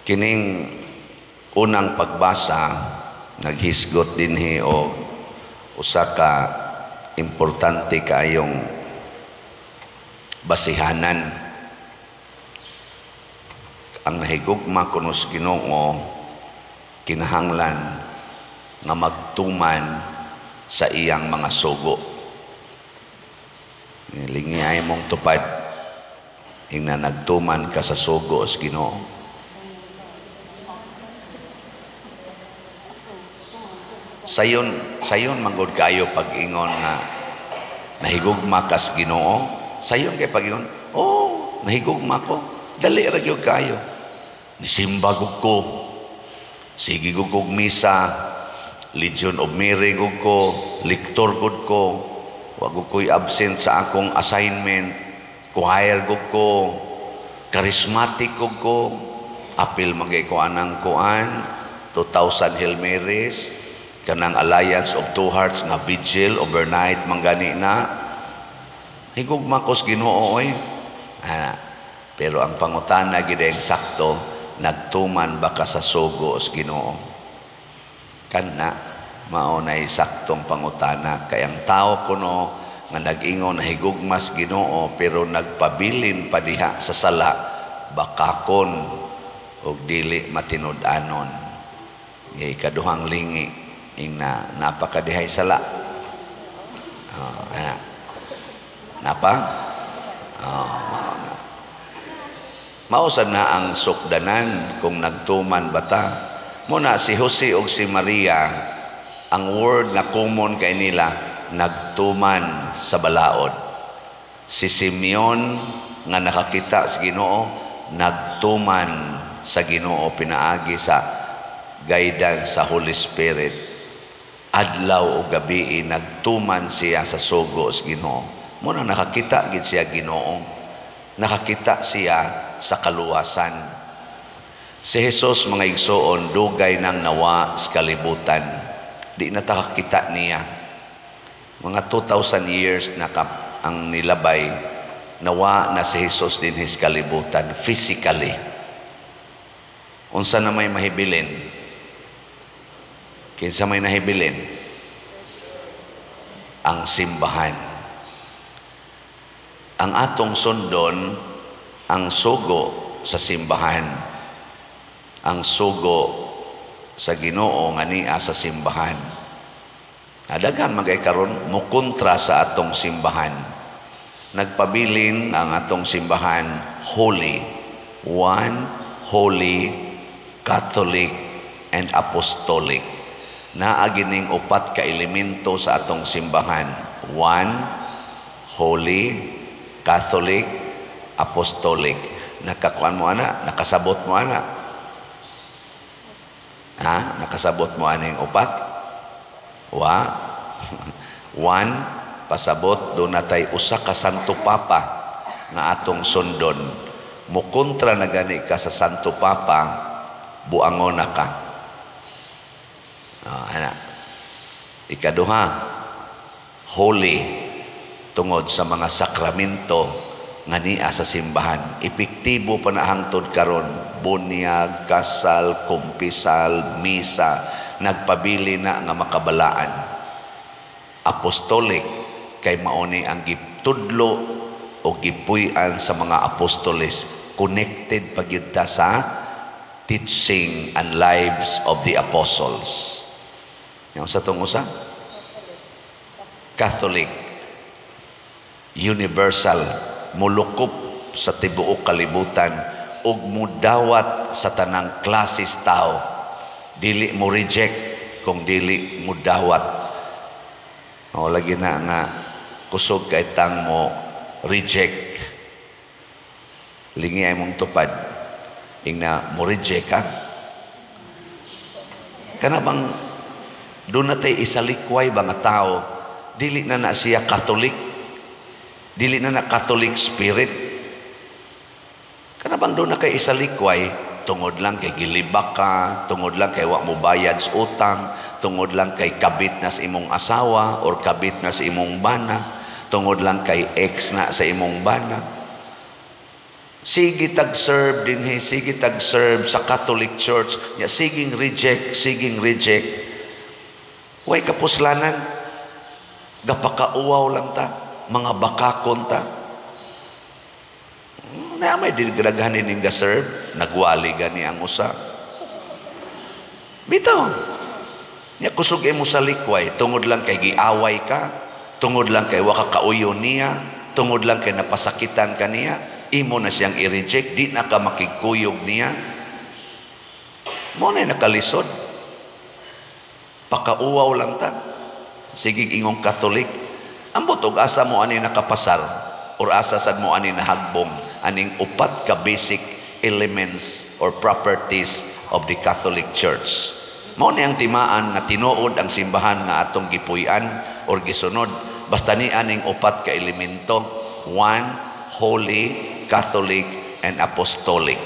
Kining unang pagbasa naghisgot dinhi og usa ka importante kaayong basihanan. Ang nahigugma kuno sa Ginoo kinahanglan nga magtuman sa iyang mga sugo. Lingi ay mong tupad ingna nagtuman ka sa sugo sa Ginoo. Sayon, sayon manggod kayo pag-ingon nga nahigugma ka sa Ginoo. Sayon kay pag-ingon, oh, nahigugma ko. Dali ra gyud kayo. Nisimba gud ko. Sige gud kog misa. Legion of Mary gud ko, lector gud ko. Wa gud ko'y absent sa akong assignment. Choir gud ko. Charismatic gud ko. Apil man kay ko anang kuan, 2,000 Hail Marys, kanang Alliance of Two Hearts nga vigil overnight manggani na. Higugma ko sa Ginoo oy. Ah, pero ang pangutana gid ang sakto, nagtuman ba ka sa sugo sa Ginoo? Kana mao nay saktong pangutana kay ang tao kuno nga nag-ingon na higugma sa Ginoo pero nagpabilin pa diha sa sala, bakakon og dili matinud-anon. Ikaduhang lingi ingna napakadihay sala. Oh, ana. Napa? Oh, mao sad na ang sukdanan kung nagtuman bata. Muna si Jose og si Maria, ang word nga common kay nila, nagtuman sa balaod. Si Simeon nga nakakita sa Ginoo, nagtuman sa Ginoo pinaagi sa guidance sa Holy Spirit. Adlaw o gabi nagtuman siya sa sugo sa Ginoo. Muna nakakita gid siya Ginoo. Nakakita siya sa kaluwasan. Si Jesus, mga igsoon, dugay nang nawa sa kalibutan. Di na ta kakita niya. Mga 2,000 years na ang nilabay, nawa na si Jesus dinhi sa kalibutan physically. Unsa na may mahibilin? Kinsa may nahibilin? Ang simbahan. Ang atong sundon, ang sugo sa simbahan. Ang sugo sa Ginoo nga niya sa simbahan. Daghan man kay karon mokontra sa atong simbahan. Nagpabilin ang atong simbahan holy. One, holy, Catholic, and Apostolic. Naa gining upat ka elemento sa atong simbahan. One, holy, Catholic, Apostolic. Nakakuan mo ana? Nakasabot mo ana? Ha? Nakasabot mo ana yung upat? Wa? One, pasabot, doon natay usa ka Santo Papa nga atong sundon. Mukontra na gani ka sa Santo Papa, buangon na ka. Oh, ana. Ikaduha, holy, tungod sa mga sakramento nga niya sa simbahan. Epektibo pa na hangtod karon, bunyag, kasal, kumpisal, misa, nagpabili na nga makabalaan. Apostolic, kay mauni ang gitudlo o gipuy-an sa mga apostoles, connected pa gyud ta sa teaching and lives of the apostles. Yung sa itong usa? Catholic, universal, mulukop sa tibuok kalibutan ug mudawat sa tanang klases tao. Dili mo reject kung dili mudawat. O lagi na nga kusog kay tang mo reject. Lingi ay mong tupad. Ingna mo reject ka. Kana bang doon na tay isalikway ba nga tao, dili na na siya Catholic, dili na na Catholic spirit. Kana bang doon na kay isalikway, tungod lang kay gilibak ka, tungod lang kay wa mo bayad sa utang, tungod lang kay kabit na sa imong asawa or kabit na sa imong bana, tungod lang kay ex na sa imong bana. Sige tag-serve dinhi, sige tag-serve sa Catholic Church, nya siging reject, siging reject. Way kapuslanan. Gapakauwaw lang ta, mga bakakon ta. Na may daghan ning ga-serve, nagwali gani ang usa. Bitaw. Nya kusog imo sa likway tungod lang kay giaway ka, tungod lang kay wa ka kauyon niya, tungod lang kay napasakitan ka niya, imo na siyang i-reject, di na ka makigkuyog niya. Mo na nakalisod. Pakauwaw lang ta. Sige ingong Catholic. Ambot og asa mo ani nakapasar or asa sad mo ani nahagbong aning upat ka basic elements or properties of the Catholic Church. Mao ni ang timaan nga tinuod ang simbahan nga atong gipuy-an or gisunod. Basta ni aning upat ka elemento: one, holy, Catholic, and Apostolic.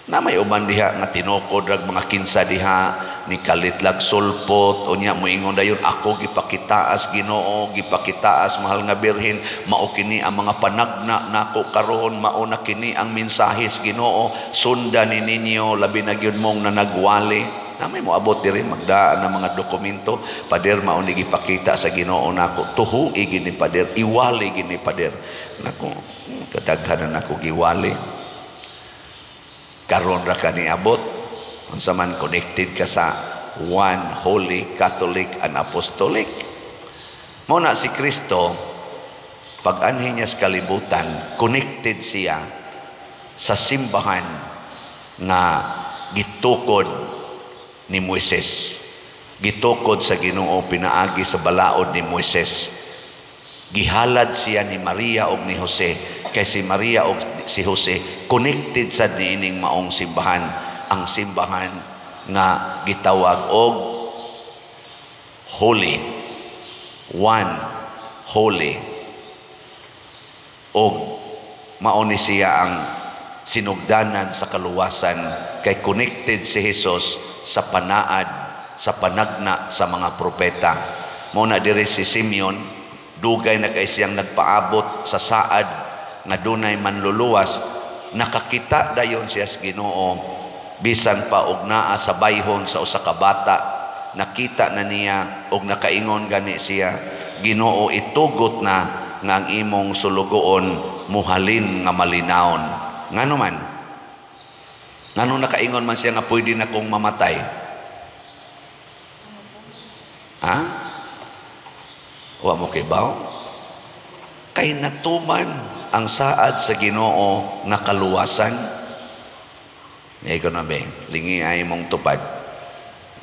Na may uban diha nga tinukod rag mga kinsa diha ni kalitlag sulpot, unya moingon dayon, "Ako gipakitaas Ginoo, gipakitaas Mahal nga Birhen, mao kini ang mga panagna nako karon, mao na kini ang mensahe sa Ginoo, sundan ni ninyo, labi na gyud mong nanagwali." Na may moabot diri, magdaan ng mga dokumento, "Pader, mao ni gipakita sa Ginoo nako, tuhui gini, pader, iwali gini, pader." Nako, kadaghan na nako giwali. Karon ra ka niabot. Unsa man, connected ka sa one, holy, Catholic, and Apostolic? Mao na si Kristo, pag anhi niya sa kalibutan, connected siya sa simbahan nga gitukod ni Moises. Gitukod sa Ginoo pinaagi sa balaod ni Moises. Gihalad siya ni Maria og ni Jose, kay si Maria og si Jose connected sad niining maong simbahan, ang simbahan nga gitawag og holy, one, holy, og mao ni siya ang sinugdanan sa kaluwasan, kay connected si Jesus sa panaad, sa panagna sa mga propeta. Mao na diri si Simeon, dugay na kay siyang nagpaabot sa saad nga dunay manluluwas. Nakakita dayon siya sa Ginoo bisan pa og naa sa bayhon sa usa ka bata. Nakita na niya og nakaingon gani siya, "Ginoo, itugot na nga ang imong sulugoon muhalin nga malinawon." Ngano man? Ngano nakaingon man siya nga pwede na kong mamatay? Ha? Wa mo kibaw? Kay natuman ang saad sa Ginoo nga kaluwasan. Ikaw na be, lingi ay mong tupad.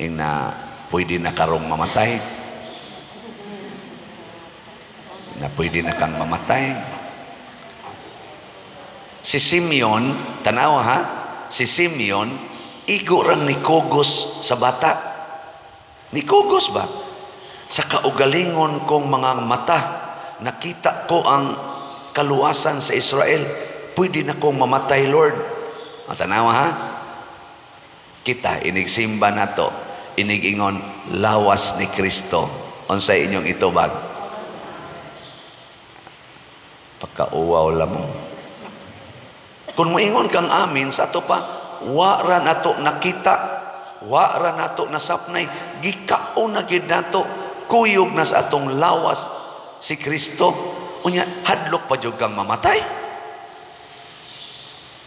Ina pwede na karong mamatay. Na pwede na kang mamatay. Si Simeon, tanawa ha, si Simeon, igo rang nikugos sa bata. Nikugos ba? Sa kaugalingon kong mga mata, nakita ko ang kaluwasan sa Israel. Pwede na kong mamatay, Lord. Tanawa ha? Kita, inigsimba na to, inigingon, lawas ni Kristo. Unsay inyong itubag? Pagkauwaw lamang. Kung moingon kang amin, sa ato pa, wa ra nato nakita, wa ra nato nasapnay, gikaon na gid nato, kuyog na sa atong lawas si Kristo. Unya, hadlok pa jud kang mamatay.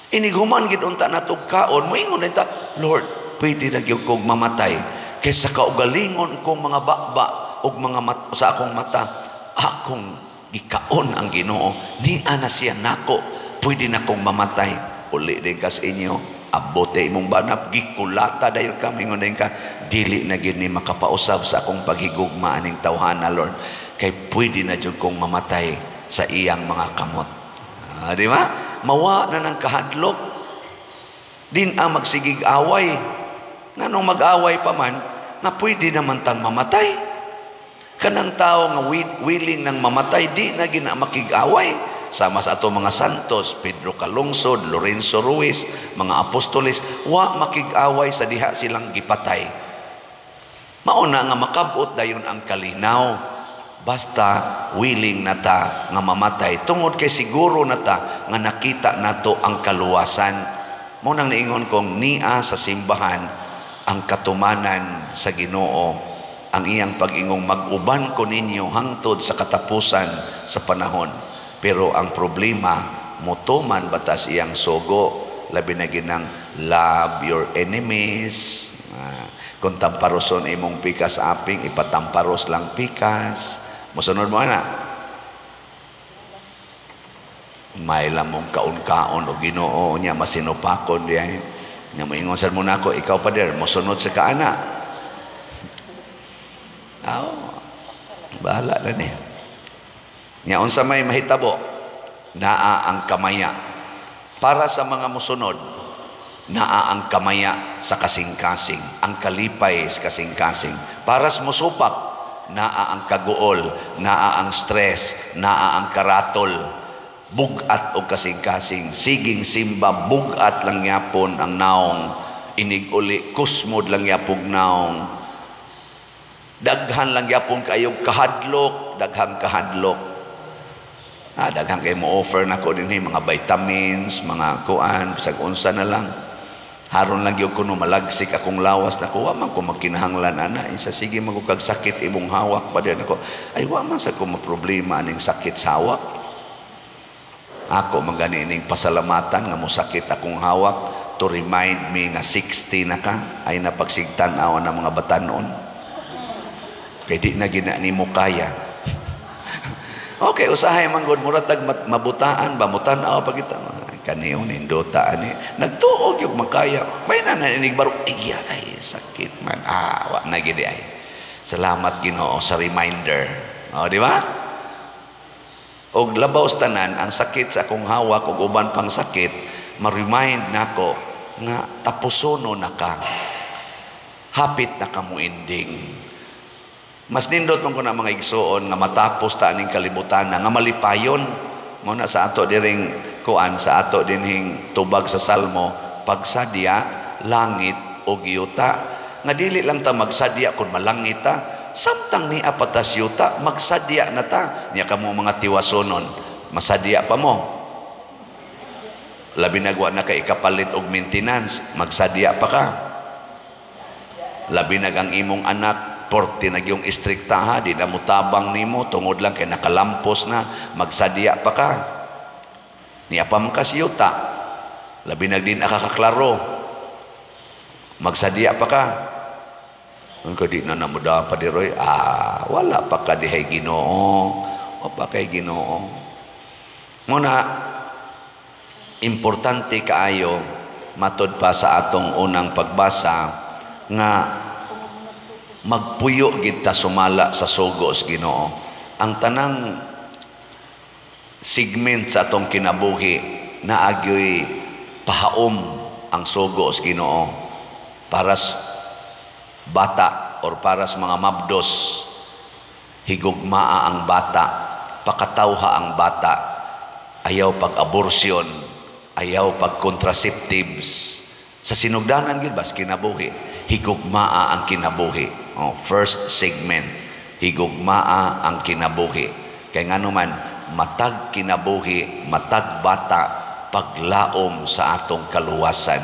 Inighuman gid unta natog kaon, moingon ta, "Lord, pwede na gyud kog mamatay. Kay sa kaugalingon kong mga baba ug mga sa akong mata, akong gikaon ang Ginoo, niya na siya nako, pwede na kong mamatay." Uli din ka sa inyo, abote imong banap, gikulata dayon ka, mingon din ka, "Dili na gyud ni makapausab sa akong paghigugma aning tawhana, Lord, kay pwede na jud kong mamatay sa iyang mga kamot." Di ba? Mawa na ng kahadlok. Din ang magsigig away. Nganong mag-away pa man, nga pwede naman tang mamatay. Kanang tao nga willing nang mamatay, di na gina makig-away. Sama sa ato mga santos, Pedro Calungsod, Lorenzo Ruiz, mga apostoles, wa makig-away sa diha silang gipatay. Mauna nga makabot dayon ang kalinaw. Basta willing na ta nga mamatay tungod kay siguro na ta nga nakita nato ang kaluwasan. Mo nang niingon kong nia sa simbahan ang katumanan sa Ginoo, ang iyang pag-ingong mag-uban ko ninyo hangtod sa katapusan sa panahon. Pero ang problema, motuman batas iyang sugo, labi na ginang love your enemies. Kung tamparoson imong pikas aping, ipatamparos lang pikas. Mosunod mo ana. May lamong kaon-kaon o Ginoo niya masinupakon diay. Nya moingon sad mo nako, ikaw pa der, mosunod sa kaana. Aw, bahala na ni. Nya unsa may mahitabo, naa ang kamaya. Para sa mga mosunod, naa ang kamaya sa kasing-kasing, ang kalipay sa kasing-kasing. Para sa musupak, naa ang kaguol, naa ang stress, naa ang karatol, bugat o kasing-kasing, siging simba, bugat lang yapon ang naong, inig-uli, kusmod lang yapog naong, daghan lang yapon kayo kahadlok, daghang kahadlok. Daghan kay mo offer nako dinhi mga vitamins, mga kuan, bisag unsa na lang. Haron lang gyud kuno malagsik akong lawas nako, wa man ko magkinahanglan ana. Isa sige man ko kag sakit imong hawak pa din ako. Ay, wa man sa ko maproblema aning sakit sa hawak. Ako man gani ining pasalamatan nga mosakit akong hawak to remind me nga 60 na ka, ay napagsigtan-aw na mga batanon. Kay di na gina nimo kaya. Okay, usahay man gud mura tag mabutaan ba mutan-aw pa kita. Kaniyo nindota ani. Nagtuo gyud makaya. May na naninig baro. Ay, ay sakit man. Wa na gid ay. Salamat Ginoo sa reminder. O, di ba? Og labaw sa tanan, ang sakit sa akong hawak ug uban pang sakit, ma-remind nako nga tapusono na ka. Hapit na ka mo ending. Mas nindot man ko na mga igsuon nga matapos ta aning kalibutan na nga malipayon. Mo na sa ato diring kuan, sa ato dinhing tubag sa Salmo, pagsadya langit o yuta, nga dili lang ta magsadya kung malangit ta, samtang nia pa tas yuta magsadya na ta. Nya kamo mga tiwasonon, masadya pa mo, labi nagwa na kay ikapalit og maintenance, magsadya pa ka. Labi nag ang imong anak porte na yung istrikta ha, di na mutabang nimo tungod lang kay nakalampos na, magsadya pa ka. Niya pa man kas yuta, labi nag din akakaklaro, magsadya pa ka. Kung ko di na namuda pa di Roy, wala pa ka dihay Ginoo, wa pa kay Ginoo. Muna importante kaayo matod pa sa atong unang pagbasa nga magpuyo gid ta sumala sa sugo sa Ginoo. Ang tanang segment sa atong kinabuhi naagyoy pahaom ang sugo sa Ginoo para sa bata or para sa mga mabdos. Higugmaa ang bata, pakatawha ang bata, ayaw pag-abortion, ayaw pag-contraceptives. Sa sinugdanan gid bas kinabuhi, higugmaa ang kinabuhi. Oh, first segment, higugmaa ang kinabuhi. Kay ngano man, matag kinabuhi, matag bata, paglaom sa atong kaluwasan.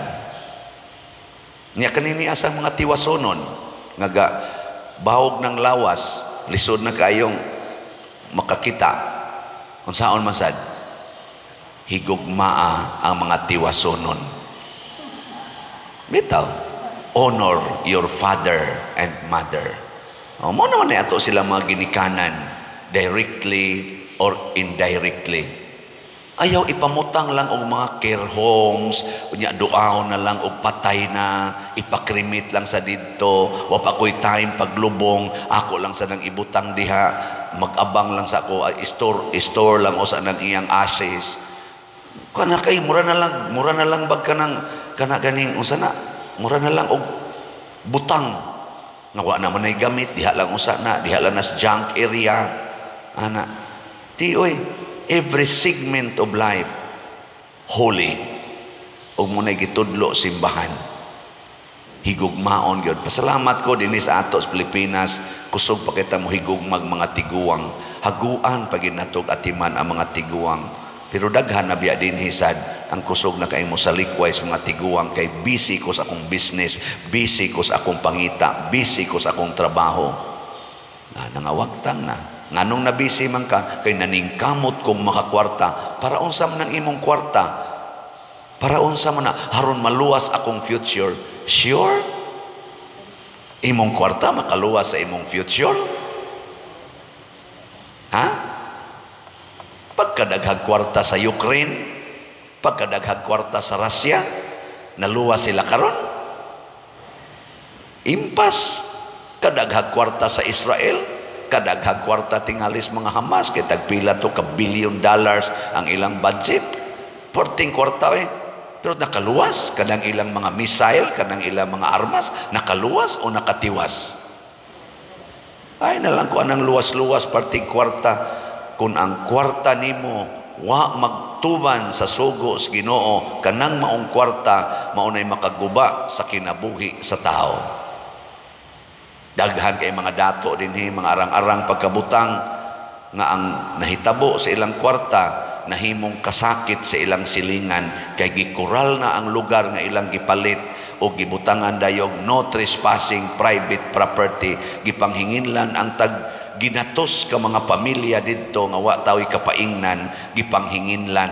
Nya kanini asang mga tiwasonon nga ga bahog ng lawas, lisod na kayong makakita. Unsaon man sad? Higugmaa ang mga tiwasonon. Bitaw, honor your father and mother. O, mo naman na ato sila mga ginikanan, directly or indirectly. Ayaw ipamutang lang og mga care homes, unya duaw na lang og patay na, ipa-cremate lang sa didto, wa pa ko'y time paglubong, ako lang sa nang ibutang diha, mag-abang lang sa ako, store, store lang o sa nang iyang ashes. Kana kay mura na lang bag kanang kana ganing unsa na, mura na lang og butang. Nga wa na man ay gamit, diha lang usa na, diha lang nas junk area. Ana. Ti oy, every segment of life holy. Ug mo na gitudlo simbahan. Higugmaon gyud. Pasalamat ko dinhi sa ato sa Pilipinas, kusog pa kita mo higugmag mga tiguang. Haguan pa gyud natog atiman ang mga tiguang. Pero daghan na biya dinhi sad ang kusog na kay mo sa likway sa mga tiguang kay busy ko sa akong business, busy ko sa akong pangita, busy ko sa akong trabaho. Na, nangawagtang na. Nganong na busy man ka kay naningkamot kong makakwarta? Para unsa man ang imong kwarta? Para unsa man na? Haron maluwas akong future. Sure? Imong kwarta makaluwas sa imong future? Ha? Pagkadaghag kwarta sa Ukraine, pagkadaghag kwarta sa Russia, naluwas sila karon? Impas. Kadaghag kwarta sa Israel, kadaghag kwarta tingalis mga Hamas, kay tagpila to ka billion dollars ang ilang budget. Porting kwarta eh. Pero nakaluwas kanang ilang mga missile, kanang ilang mga armas, nakaluwas o nakatiwas? Ay na lang ko anang luwas-luwas parting kwarta. Kung ang kwarta nimo wa magtuban sa sugo sa Ginoo, kanang maong kwarta maunay makaguba sa kinabuhi sa tao. Daghan kay mga dato dinhi, mga arang-arang pagkabutang nga ang nahitabo sa ilang kwarta nahimong kasakit sa ilang silingan kay gikural na ang lugar nga ilang gipalit o gibutangan dayog no trespassing, private property. Gipanghinginlan ang tag ginatos ka mga pamilya didto nga wa tao'y kapaingnan. Gipanghinginlan,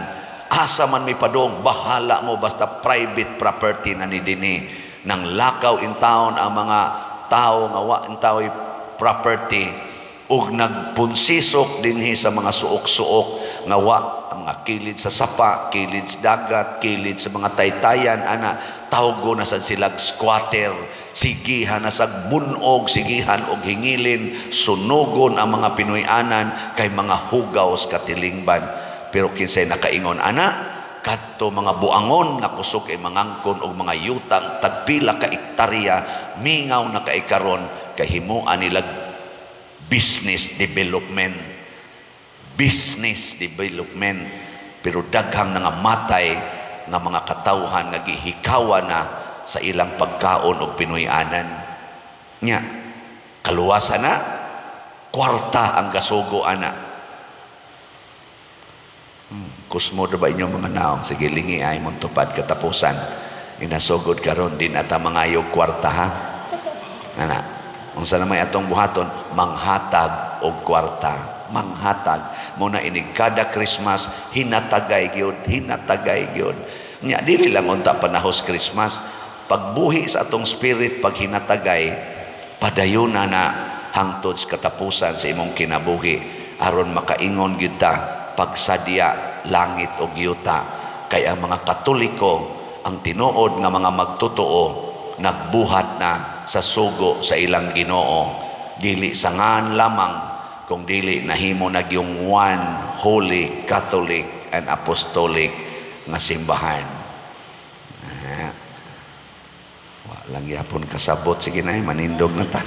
asa man may padong, bahala mo, basta private property na ni dinhi. Nang lakaw in town ang mga tao nga wa in tao'y property ug nagpunsisok dinhi sa mga suok-suok nga wa ang mga kilid sa sapa, kilid sa dagat, kilid sa mga taytayan ana, tawgo na sad silag squatter, sigihan na sag bunog, sigihan og hingilin, sunugon ang mga Pinoy-anan kay mga hugaw sa katilingban. Pero kinsay nakaingon ana? Kadto mga buangon nga kusog kay mangangkon og mga yutang tagpila ka ektarya, mingaw na kay karon kay himuan nila business development, business development. Pero daghang nangamatay nga mga katawhan nga gihikawa na sa ilang pagkaon og Pinoy-anan nya. Kaluwasan na kwarta ang gasugo ana. Kusmo ba inyong mga naong? Sige, lingi ay mong tupad katapusan. Inasugod karon din ata mangayog kwarta ha. Ana, unsa na may atong buhaton? Manghatag og kwarta, manghatag mo na inig kada Christmas, hinatagay gyud, hinatagay gyud. Nya dili lang unta panahos Christmas, pagbuhi sa atong spirit, pag hinatagay, padayon na na hangtod sa katapusan sa imong kinabuhi aron makaingon gyud ta pagsadya langit og yuta kay ang mga Katoliko, ang tinuod nga mga magtotoo, nagbuhat na sa sugo sa ilang Ginoo, dili sa ngan lamang kung dili nahimo na yung one holy, Catholic and Apostolic nga simbahan. Ah, wa lang yapon kasabot. Sige na, manindog na ta.